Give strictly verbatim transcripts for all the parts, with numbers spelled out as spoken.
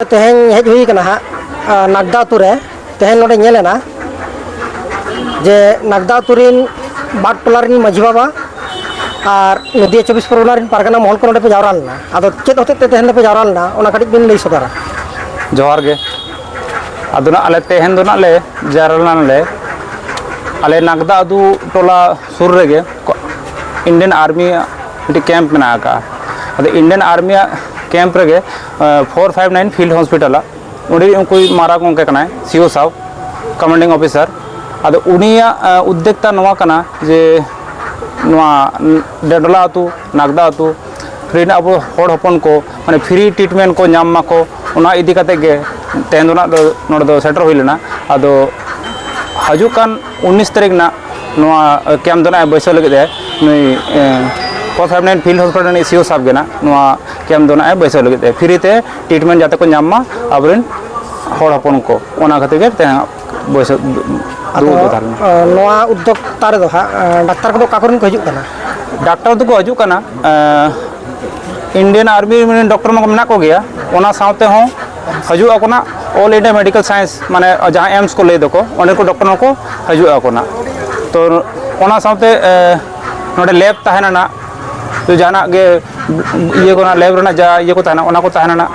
ᱛᱮᱦᱮᱧ ᱦᱮᱡ ᱦᱩᱭ ᱠᱟᱱᱟ ᱦᱟᱸᱜ, ᱟᱸ, ᱱᱟᱜᱽᱫᱟ ᱟᱹᱛᱩ ᱨᱮ᱾ ᱛᱮᱦᱮᱧ ᱱᱚᱰᱮ ᱧᱮᱞ ᱮᱱᱟ ᱡᱮ ᱱᱟᱜᱽᱫᱟ ᱟᱹᱛᱩ ᱨᱮᱱ ᱵᱟᱨ ᱴᱚᱞᱟ ᱨᱮᱱ ᱢᱟᱹᱡᱷᱤ ᱵᱟᱵᱟ ᱟᱨ ᱱᱚᱫᱤᱭᱟ ᱪᱚᱵᱵᱤᱥ ᱯᱚᱨᱜᱚᱱᱟ ᱨᱮᱱ ᱯᱟᱨᱜᱟᱱᱟ ᱢᱚᱦᱚᱞ ᱠᱚ ᱱᱚᱰᱮ ᱯᱮ ᱡᱟᱣᱨᱟ ᱞᱮᱱᱟ᱾ ᱟᱫᱚ ᱪᱮᱫ ᱦᱚᱛᱮᱡ ᱛᱮ ᱛᱮᱦᱮᱧ ᱫᱚᱯᱮ ᱡᱟᱣᱨᱟ ᱞᱮᱱᱟ, ᱚᱱᱟ ᱠᱟᱹᱴᱤᱡ ᱵᱤᱱ ᱞᱟᱹᱭ ᱥᱚᱫᱚᱨᱟ? ᱡᱚᱦᱟᱨ ᱜᱮ᱾ ᱟᱫᱚ ᱱᱟᱜ ᱟᱞᱮ ᱛᱮᱦᱮᱧ ᱫᱚ ᱱᱟᱜ ᱞᱮ ᱡᱟᱣᱨᱟ ᱞᱮᱱᱟ ᱞᱮ, ᱟᱞᱮ ᱱᱟᱜᱽᱫᱟ ᱟᱹᱛᱩ ᱴᱚᱞᱟ ᱥᱩᱨ ᱨᱮᱜᱮ ᱠᱚ-, ᱤᱱᱰᱤᱭᱟᱱ ᱟᱨᱢᱤᱭᱟᱜ ᱢᱤᱫᱴᱤᱡ ᱠᱮᱢᱯ ᱢᱮᱱᱟᱜ ᱟᱠᱟᱫᱼᱟ᱾ ᱟᱫᱚ ᱤᱱᱰᱤᱭᱟᱱ ᱟᱨᱢᱤᱭᱟᱜ ᱠᱮᱢᱯ ᱨᱮᱜᱮ, ᱟᱸ, ᱯᱷᱳᱨ ᱯᱷᱟᱭᱤᱵᱷ ᱱᱟᱭᱤᱱ ᱯᱷᱤᱞᱰ ᱦᱚᱥᱯᱤᱴᱟᱞᱟᱜ ᱚᱸᱰᱮ ᱩᱱᱠᱩ ᱢᱟᱨᱟᱝ ᱜᱚᱢᱠᱮ ᱠᱟᱱᱟᱭ, ᱥᱤ ᱳ ᱥᱟᱵ, ᱠᱚᱢᱟᱱᱰᱤᱝ ᱚᱯᱷᱤᱥᱟᱨ᱾ ᱟᱫᱚ ᱩᱱᱤᱭᱟᱜ, ᱟᱸ, ᱩᱫᱽᱫᱮᱠ ᱛᱟ ᱱᱚᱣᱟ ᱠᱟᱱᱟ ᱡᱮ ᱱᱚᱣᱟ ᱰᱮᱰᱳᱞᱟ ᱟᱹᱛᱩ, ᱱᱟᱜᱽᱫᱟ ᱟᱹᱛᱩ ᱨᱮᱱ ᱟᱵᱚ ᱦᱚᱲ ᱦᱚᱯᱚᱱ ᱠᱚ ᱢᱟᱱᱮ ᱯᱷᱨᱤ ᱴᱨᱤᱴᱢᱮᱱᱴ ᱠᱚ ᱧᱟᱢ ᱢᱟᱠᱚ, ᱚᱱᱟ ᱤᱫᱤ ᱠᱟᱛᱮ ᱜᱮ ᱛᱮᱦᱮᱧ ᱫᱚ ᱱᱟᱜ ᱫᱚ ᱱᱚᱰᱮ ᱫᱚ ᱥᱮᱴᱮᱨ ᱦᱩᱭ ᱞᱮᱱᱟ᱾ ᱟᱫᱚ ᱦᱤᱡᱩᱜ ᱠᱟᱱ ᱩᱱᱤᱥ ᱛᱟᱹᱨᱤᱠᱷ ᱱᱟᱜ ᱱᱚᱣᱟ ᱠᱮᱢᱯ ᱫᱚ ᱱᱟᱜ ᱮ ᱵᱟᱹᱭᱥᱟᱹᱣ ᱞᱟᱹᱜᱤᱫ ᱮ ᱱᱩᱭ, ᱮ, for five nine field hospital ᱨᱤᱱᱤᱡ ᱥᱤ ᱳ ᱥᱟᱵ ᱜᱮ ᱱᱟᱜ ᱱᱚᱣᱟ ᱠᱮᱢᱯ ᱫᱚ ᱱᱟᱜ ᱮ ᱵᱟᱹᱭᱥᱟᱹᱣ ᱞᱟᱹᱜᱤᱫ ᱛᱮ, ᱯᱷᱨᱤ ᱛᱮ ᱴᱨᱤᱴᱢᱮᱱᱴ ᱡᱟᱛᱮ ᱠᱚ ᱧᱟᱢ ᱢᱟ ᱟᱵᱚᱨᱮᱱ ᱦᱚᱲ ᱦᱚᱯᱚᱱ ᱠᱚ, ᱚᱱᱟ ᱠᱷᱟᱹᱛᱤᱨ ᱜᱮ ᱛᱮᱦᱮᱧ ᱵᱟᱹᱭᱥᱟᱹᱣ ᱟᱫᱚ, ᱫᱩᱲᱩᱵ ᱫᱚ ᱛᱟᱦᱮᱸ ᱞᱮᱱᱟ᱾ ᱟᱸ, ᱱᱚᱣᱟ ᱩᱫᱽᱫᱳᱠᱛᱟ ᱨᱮᱫᱚ ᱦᱟᱸᱜ, ᱟᱸ, ᱰᱟᱠᱛᱟᱨ ᱠᱚᱫᱚ ᱚᱠᱟ ᱠᱚᱨᱮᱱ ᱠᱚ ᱦᱤᱡᱩᱜ ᱠᱟᱱᱟ? ᱰᱟᱠᱛᱟᱨ ᱫᱚᱠᱚ ᱦᱤᱡᱩᱜ ᱠᱟᱱᱟ, ᱟᱸ, ᱤᱱᱰᱤᱭᱟᱱ ᱟᱨᱢᱤ ᱨᱮᱱ ᱰᱚᱠᱴᱚᱨ ᱢᱟ ᱢᱮᱱᱟᱜ ᱠᱚᱜᱮᱭᱟ, ᱚᱱᱟ ᱥᱟᱶᱛᱮ ᱦᱚᱸ ᱦᱤᱡᱩᱜ ᱟᱠᱚ ᱱᱟᱜ ᱚᱞ ᱤᱱᱰᱤᱭᱟ ᱢᱮᱰᱤᱠᱮᱞ ᱥᱟᱭᱮᱱᱥ, ᱢᱟᱱᱮ ᱡᱟᱦᱟᱸ ᱮᱢᱥ ᱠᱚ ᱞᱟᱹᱭ ᱫᱚᱠᱚ, ᱚᱸᱰᱮ ᱠᱚ ᱰᱚᱠᱴᱚᱨ ᱦᱚᱸᱠᱚ ᱦᱤᱡᱩᱜ ᱟᱠᱚ ᱱᱟᱜ᱾ ᱛᱚ, ᱚᱱᱟ ᱥᱟᱶᱛᱮ, ᱮ, ᱱᱚᱰᱮ ᱞᱮᱵᱽ ᱛᱟᱦᱮᱱᱟ ᱱᱟᱜ, ᱛᱚ, ᱡᱟᱦᱟᱱᱟᱜ ᱜᱮ ᱤᱭᱟᱹ ᱠᱚ ᱱᱟᱜ, ᱞᱮᱵᱽ ᱨᱮᱱᱟᱜ ᱡᱟ ᱤᱭᱟᱹ ᱠᱚ ᱛᱟᱦᱮᱱᱟ, ᱚᱱᱟ ᱠᱚ ᱛᱟᱦᱮᱱᱟ ᱱᱟᱜ᱾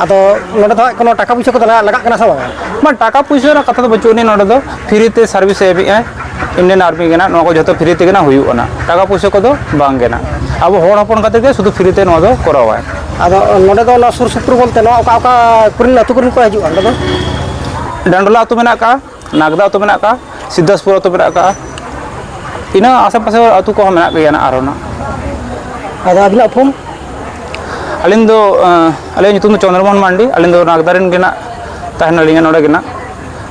ᱟᱫᱚ ᱱᱚᱰᱮ ᱫᱚ ᱦᱟᱸᱜ ᱠᱳᱱᱳ ᱴᱟᱠᱟ ᱯᱩᱭᱥᱟᱹ ᱠᱚᱫᱚ ᱱᱟᱜ ᱞᱟᱜᱟᱜ ᱠᱟᱱᱟ ᱥᱮ ᱵᱟᱝ? ᱵᱟᱝ, ᱴᱟᱠᱟ ᱯᱩᱭᱥᱟᱹ ᱨᱮᱱᱟᱜ ᱠᱟᱛᱷᱟ ᱫᱚ ᱵᱟᱹᱪᱩᱜ ᱟᱹᱱᱤᱡ, ᱱᱚᱰᱮ ᱫᱚ ᱯᱷᱨᱤ ᱛᱮ ᱥᱟᱨᱵᱷᱤᱥ ᱮ ᱮᱢᱮᱜᱼᱟᱭ᱾ ᱤᱱᱰᱤᱭᱟᱱ ᱟᱨᱢᱤ ᱜᱮ ᱱᱟᱜ ᱱᱚᱣᱟ ᱠᱚ ᱡᱷᱚᱛᱚ ᱯᱷᱨᱤ ᱛᱮᱜᱮ ᱱᱟᱜ ᱦᱩᱭᱩᱜ ᱠᱟᱱᱟ, ᱴᱟᱠᱟ ᱯᱩᱭᱥᱟᱹ ᱠᱚᱫᱚ ᱵᱟᱝ ᱜᱮ ᱱᱟᱜ᱾ ᱟᱵᱚ ᱦᱚᱲ ᱦᱚᱯᱚᱱ ᱠᱷᱟᱹᱛᱤᱨ ᱜᱮ ᱥᱩᱫᱷᱩ ᱯᱷᱨᱤ ᱛᱮ ᱱᱚᱣᱟ ᱫᱚ ᱠᱚᱨᱟᱣᱟᱭ᱾ ᱟᱫᱚ ᱱᱚᱰᱮ ᱫᱚ ᱚᱱᱟ ᱥᱩᱨ ᱥᱩᱯᱩᱨ ᱵᱚᱞᱛᱮ ᱱᱚᱣᱟ ᱚᱠᱟ ᱚᱠᱟ ᱠᱚᱨᱮᱱ ᱟᱹᱛᱩ ᱠᱚᱨᱮᱱ ᱠᱚ ᱦᱤᱡᱩᱜᱼᱟ ᱱᱚᱰᱮ ᱫᱚ? ᱰᱟᱸᱰᱚᱞᱟ ᱟᱹᱛᱩ ᱢᱮᱱᱟᱜ ᱟᱠᱟᱫᱼᱟ, ᱱᱟᱜᱽᱫᱟ ᱟᱹᱛᱩ ᱢᱮᱱᱟᱜ ᱟᱠᱟᱫᱼᱟ, ᱥᱤᱫᱷᱟᱥᱯᱩᱨ ᱟᱹᱛᱩ ᱢᱮᱱᱟᱜ ᱟᱠᱟᱫᱼᱟ, ᱤᱱᱟᱹ ᱟᱥᱮ ᱯᱟᱥᱮ ᱟᱹᱛᱩ ᱠᱚᱦᱚᱸ ᱢᱮᱱᱟᱜ ᱜᱮᱭᱟ ᱱᱟᱜ ᱟᱨᱦᱚᱸ ᱱᱟᱜ᱾ ᱟᱫᱚ ᱟᱹᱵᱤᱱᱟᱜ ᱩᱯᱨᱩᱢ? ᱟᱹᱞᱤᱧ ᱫᱚ, ᱟᱸ, ᱟᱹᱞᱤᱧᱟᱜ ᱧᱩᱛᱩᱢ ᱫᱚ ᱪᱚᱱᱫᱨᱚᱢᱳᱦᱚᱱ ᱢᱟᱱᱰᱤ᱾ ᱟᱹᱞᱤᱧ ᱫᱚ ᱱᱟᱜᱽᱫᱟ ᱨᱮᱱ ᱜᱮ ᱱᱟᱜ ᱛᱟᱦᱮᱱᱟᱞᱤᱧ ᱱᱚᱰᱮ ᱜᱮ ᱱᱟᱜ,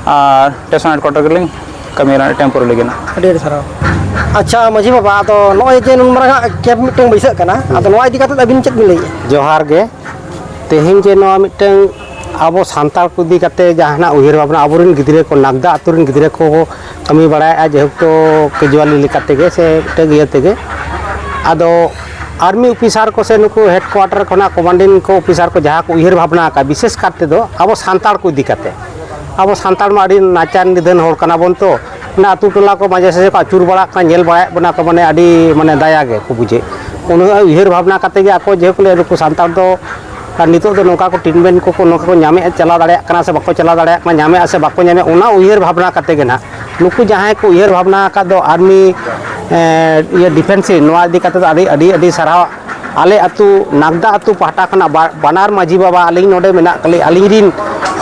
ᱟᱨ ᱴᱮᱥᱚᱱ ᱦᱮᱰᱠᱩᱣᱟᱴᱟᱨ ᱨᱮᱞᱤᱧ ᱠᱟᱹᱢᱤᱭᱟ ᱱᱟᱜ ᱴᱮᱢᱯᱳᱨᱟᱨᱤ ᱜᱮ ᱱᱟᱜ᱾ ᱟᱹᱰᱤ ᱟᱹᱰᱤ ᱥᱟᱨᱦᱟᱣ᱾ ᱟᱪᱪᱷᱟ ᱢᱟᱹᱡᱷᱤ ᱵᱟᱵᱟ, ᱟᱫᱚ ᱱᱚᱜᱼᱚᱭ ᱡᱮ ᱱᱩᱱ ᱢᱟᱨᱟᱝ ᱟᱜ ᱠᱮᱢᱯ ᱢᱤᱫᱴᱟᱝ ᱵᱟᱹᱭᱥᱟᱹᱜ ᱠᱟᱱᱟ, ᱟᱫᱚ ᱱᱚᱣᱟ ᱤᱫᱤ ᱠᱟᱛᱮ ᱟᱹᱵᱤᱱ ᱪᱮᱫ ᱵᱤᱱ ᱞᱟᱹᱭᱮᱫᱼᱟ? ᱡᱚᱦᱟᱨ ᱜᱮ᱾ ᱛᱮᱦᱮᱧ ᱡᱮ ᱱᱚᱣᱟ ᱢᱤᱫᱴᱟᱝ ᱟᱵᱚ ᱥᱟᱱᱛᱟᱲ ᱠᱚ ᱤᱫᱤ ᱠᱟᱛᱮ ᱡᱟᱦᱟᱱᱟᱜ ᱩᱭᱦᱟᱹᱨ ᱵᱷᱟᱵᱽᱱᱟ, ᱟᱵᱚᱨᱮᱱ ᱜᱤᱫᱽᱨᱟᱹ ᱠᱚ, ᱱᱟᱜᱽᱫᱟ ᱟᱹᱛᱩ ᱨᱮᱱ ᱜᱤᱫᱽᱨᱟᱹ ᱠᱚ ᱠᱟᱹᱢᱤ ᱵᱟᱲᱟᱭᱮᱫᱼᱟ, ᱡᱮᱦᱮᱛᱩ ᱠᱮᱡᱩᱣᱟᱞᱤ ᱞᱮᱠᱟ ᱛᱮᱜᱮ ᱥᱮ ᱢᱤᱫᱴᱟᱝ ᱤᱭᱟᱹ ᱛᱮᱜᱮ᱾ ᱟᱫᱚ ᱟᱨᱢᱤ ᱚᱯᱷᱤᱥᱟᱨ ᱠᱚ ᱥᱮ ᱱᱩᱠᱩ ᱦᱮᱰᱠᱩᱣᱟᱴᱟᱨ ᱠᱷᱚᱱᱟᱜ ᱠᱚᱢᱟᱱᱰᱤᱝ ᱠᱚ ᱚᱯᱷᱤᱥᱟᱨ ᱠᱚ ᱡᱟᱦᱟᱸ ᱠᱚ ᱩᱭᱦᱟᱹᱨ ᱵᱷᱟᱵᱽᱱᱟ ᱟᱠᱟᱫ, ᱵᱤᱥᱮᱥ ᱠᱟᱨ ᱛᱮᱫᱚ ᱟᱵᱚ ᱥᱟᱱᱛᱟᱲ ᱠᱚ ᱤᱫᱤ ᱠᱟᱛᱮ, ᱟᱵᱚ ᱥᱟᱱᱛᱟᱲ ᱢᱟ ᱟᱹᱰᱤ ᱱᱟᱪᱟᱨ ᱱᱤᱫᱷᱟᱹᱱ ᱦᱚᱲ ᱠᱟᱱᱟ ᱵᱚᱱ ᱛᱚ, ᱚᱱᱟ ᱟᱹᱛᱩ ᱴᱚᱞᱟ ᱠᱚ ᱢᱟᱡᱷᱮ ᱥᱟᱡᱷᱮ ᱠᱚ ᱟᱹᱪᱩᱨ ᱵᱟᱲᱟᱜ ᱠᱟᱱᱟ, ᱧᱮᱞ ᱵᱟᱲᱟᱭᱮᱫ ᱵᱚᱱᱟ ᱠᱚ, ᱢᱟᱱᱮ ᱟᱹᱰᱤ ᱢᱟᱱᱮ ᱫᱟᱭᱟ ᱜᱮ ᱠᱚ ᱵᱩᱡᱷᱟᱹᱣ᱾ ᱩᱱᱟᱹᱜ ᱩᱭᱦᱟᱹᱨ ᱵᱷᱟᱵᱽᱱᱟ ᱠᱟᱛᱮ ᱜᱮ ᱟᱠᱚ ᱡᱮᱦᱮᱛᱩ ᱞᱟᱹᱭ ᱱᱩᱠᱩ ᱥᱟᱱᱛᱟᱲ ᱫᱚ ᱟᱨ ᱱᱤᱛᱚᱜ ᱫᱚ ᱱᱚᱝᱠᱟ ᱠᱚ ᱴᱨᱤᱴᱢᱮᱱᱴ ᱠᱚᱠᱚ ᱱᱚᱝᱠᱟ ᱠᱚ ᱧᱟᱢᱮᱫᱼᱟ, ᱪᱟᱞᱟᱣ ᱫᱟᱲᱮᱭᱟᱜ ᱠᱟᱱᱟ ᱥᱮ ᱵᱟᱠᱚ ᱪᱟᱞᱟᱣ ᱫᱟᱲᱮᱭᱟᱜ ᱠᱟᱱᱟ, ᱧᱟᱢᱮᱫᱼᱟ ᱥᱮ ᱵᱟᱠᱚ ᱧᱟᱢᱮᱫᱼᱟ, ᱚᱱᱟ ᱩᱭᱦᱟᱹᱨ ᱵᱷᱟᱵᱽᱱᱟ ᱠᱟᱛᱮ ᱜᱮ ᱱᱟᱦᱟᱜ ᱱᱩᱠᱩ ᱡᱟᱦᱟᱸᱭ ᱠᱚ ᱩᱭᱦᱟᱹᱨ ᱵᱷᱟᱵᱽᱱᱟ ᱟᱠᱟᱫ ᱫᱚ ᱟᱨᱢᱤ, ᱮᱸ, ᱤᱭᱟᱹ ᱰᱤᱯᱷᱮᱱᱥ ᱨᱮ, ᱱᱚᱣᱟ ᱤᱫᱤ ᱠᱟᱛᱮ ᱫᱚ ᱟᱹᱰᱤ, ᱟᱹᱰᱤ, ᱟᱹᱰᱤ ᱥᱟᱨᱦᱟᱣ᱾ ᱟᱞᱮ ᱟᱹᱛᱩ, ᱱᱟᱜᱽᱫᱟ ᱟᱹᱛᱩ ᱯᱟᱦᱴᱟ ᱠᱷᱚᱱᱟᱜ ᱵᱟ-, ᱵᱟᱱᱟᱨ ᱢᱟᱹᱡᱷᱤ ᱵᱟᱵᱟ, ᱟᱹᱞᱤᱧ ᱱᱚᱰᱮ ᱢᱮᱱᱟᱜ ᱠᱟᱜ ᱞᱤᱧ, ᱟᱹᱞᱤᱧ ᱨᱤᱱ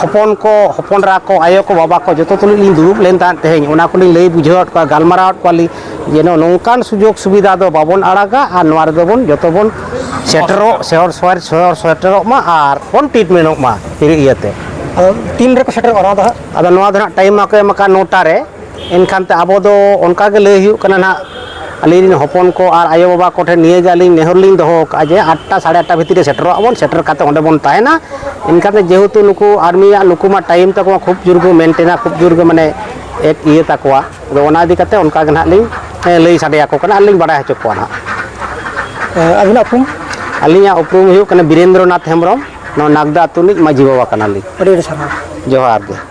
ᱦᱚᱯᱚᱱ ᱠᱚ, ᱦᱚᱯᱚᱱ ᱮᱨᱟ ᱠᱚ, ᱟᱭᱳ ᱠᱚ, ᱵᱟᱵᱟ ᱠᱚ, ᱡᱚᱛᱚ ᱛᱩᱞᱩᱡ ᱞᱤᱧ ᱫᱩᱲᱩᱵ ᱞᱮᱱ ᱛᱟᱦᱮᱸᱫ ᱛᱮᱦᱮᱧ, ᱚᱱᱟ ᱠᱚᱞᱤᱧ ᱞᱟᱹᱭ ᱵᱩᱡᱷᱟᱹᱣᱟᱫ ᱠᱚᱣᱟ, ᱜᱟᱞᱢᱟᱨᱟᱣᱟᱫ ᱠᱚᱣᱟᱞᱤᱧ ᱡᱮ ᱱᱚᱜᱼᱚ ᱱᱚᱝᱠᱟᱱ ᱥᱩᱡᱳᱜᱽ ᱥᱩᱵᱤᱫᱷᱟ ᱫᱚ ᱵᱟᱵᱚᱱ ᱟᱲᱟᱜᱟ ᱟᱨ ᱱᱚᱣᱟ ᱨᱮᱫᱚ ᱵᱚᱱ ᱡᱚᱛᱚ ᱵᱚᱱ ᱥᱮᱴᱮᱨᱚᱜ, ᱥᱮᱦᱚᱨ, ᱥᱚᱦᱚᱨ, ᱥᱚᱦᱚᱨ ᱥᱮᱴᱮᱨᱚᱜ ᱢᱟ ᱟᱨ ᱵᱚᱱ ᱴᱨᱤᱴᱢᱮᱱᱴᱚᱜ ᱢᱟ ᱯᱷᱤᱨᱤ ᱤᱭᱟᱹᱛᱮ᱾ ᱟᱫᱚ ᱛᱤᱱ ᱨᱮᱠᱚ ᱥᱮᱴᱮᱨᱚᱜᱼᱟ ᱱᱚᱣᱟ ᱫᱚ ᱦᱟᱸᱜ? ᱟᱫᱚ ᱱᱚᱣᱟ ᱫᱚ ᱦᱟᱸᱜ ᱴᱟᱭᱤᱢ ᱢᱟᱠᱚ ᱮᱢ ᱟᱠᱟᱫ ᱱᱚᱴᱟ ᱨᱮ, ᱮᱱᱠᱷᱟᱱ ᱛᱮ ᱟᱵᱚ ᱫᱚ ᱚᱱᱠᱟ ᱜᱮ ᱞᱟᱹᱭ ᱦᱩᱭᱩᱜ ᱠᱟᱱᱟ ᱱᱟᱦᱟᱜ, ᱟᱹᱞᱤᱧ ᱨᱮᱱ ᱦᱚᱯᱚᱱ ᱠᱚ ᱟᱨ ᱟᱭᱳᱼᱵᱟᱵᱟ ᱠᱚᱴᱷᱮᱱ ᱱᱤᱭᱟᱹ ᱜᱮ ᱟᱹᱞᱤᱧ ᱱᱮᱦᱚᱨ ᱞᱤᱧ ᱫᱚᱦᱚ ᱟᱠᱟᱫᱼᱟ ᱡᱮ ᱟᱴᱴᱟ, ᱥᱟᱲᱮ ᱟᱴᱴᱟ ᱵᱷᱤᱛᱤᱨ ᱨᱮ ᱥᱮᱴᱮᱨᱚᱜ ᱟᱵᱚᱱ, ᱥᱮᱴᱮᱨ ᱠᱟᱛᱮ ᱚᱸᱰᱮ ᱵᱚᱱ ᱛᱟᱦᱮᱱᱟ᱾ ᱮᱱᱠᱷᱟᱱ ᱛᱮ ᱡᱮᱦᱮᱛᱩ ᱱᱩᱠᱩ ᱟᱨᱢᱤᱭᱟᱜ ᱱᱩᱠᱩ ᱢᱟ ᱴᱟᱭᱤᱢ ᱛᱟᱠᱚ ᱢᱟ ᱠᱷᱩᱵ ᱡᱳᱨ ᱠᱚ ᱢᱮᱱᱴᱮᱱᱟ, ᱠᱷᱩᱵ ᱡᱳᱨ ᱜᱮ ᱢᱟᱱᱮ ᱮᱠ ᱤᱭᱟᱹ ᱛᱟᱠᱚᱣᱟ᱾ ᱟᱫᱚ ᱚᱱᱟ ᱤᱫᱤ ᱠᱟᱛᱮ ᱚᱱᱠᱟ ᱜᱮ ᱱᱟᱦᱟᱜ ᱞᱤᱧ, ᱮ, ᱞᱟᱹᱭ ᱥᱟᱰᱮ ᱟᱠᱚ ᱠᱟᱱᱟ ᱟᱨ ᱞᱤᱧ ᱵᱟᱲᱟᱭ ᱦᱚᱪᱚ ᱠᱚᱣᱟ ᱱᱟᱦᱟᱜ᱾ ᱮ, ᱟᱹᱵᱤᱱᱟᱜ ᱩᱯᱨᱩᱢ? ᱟᱹᱞᱤᱧᱟᱜ ᱩᱯᱨᱩᱢ ᱦᱩᱭᱩᱜ ᱠᱟᱱᱟ ᱵᱤᱨᱮᱱᱫᱨᱚᱱᱟᱛᱷ ᱦᱮᱢᱵᱨᱚᱢ, ᱱᱚᱣᱟ ᱱᱟᱜᱽᱫᱟ ᱟᱹᱛᱩ ᱨᱤᱱᱤᱡ ᱢᱟᱹᱡᱷᱤ ᱵᱟᱵᱟ ᱠᱟᱱᱟᱞᱤᱧ᱾ ᱟᱹᱰᱤ ᱟᱹᱰᱤ ᱥᱟᱨᱦᱟᱣ᱾ ᱡᱚᱦᱟᱨ ᱜᱮ᱾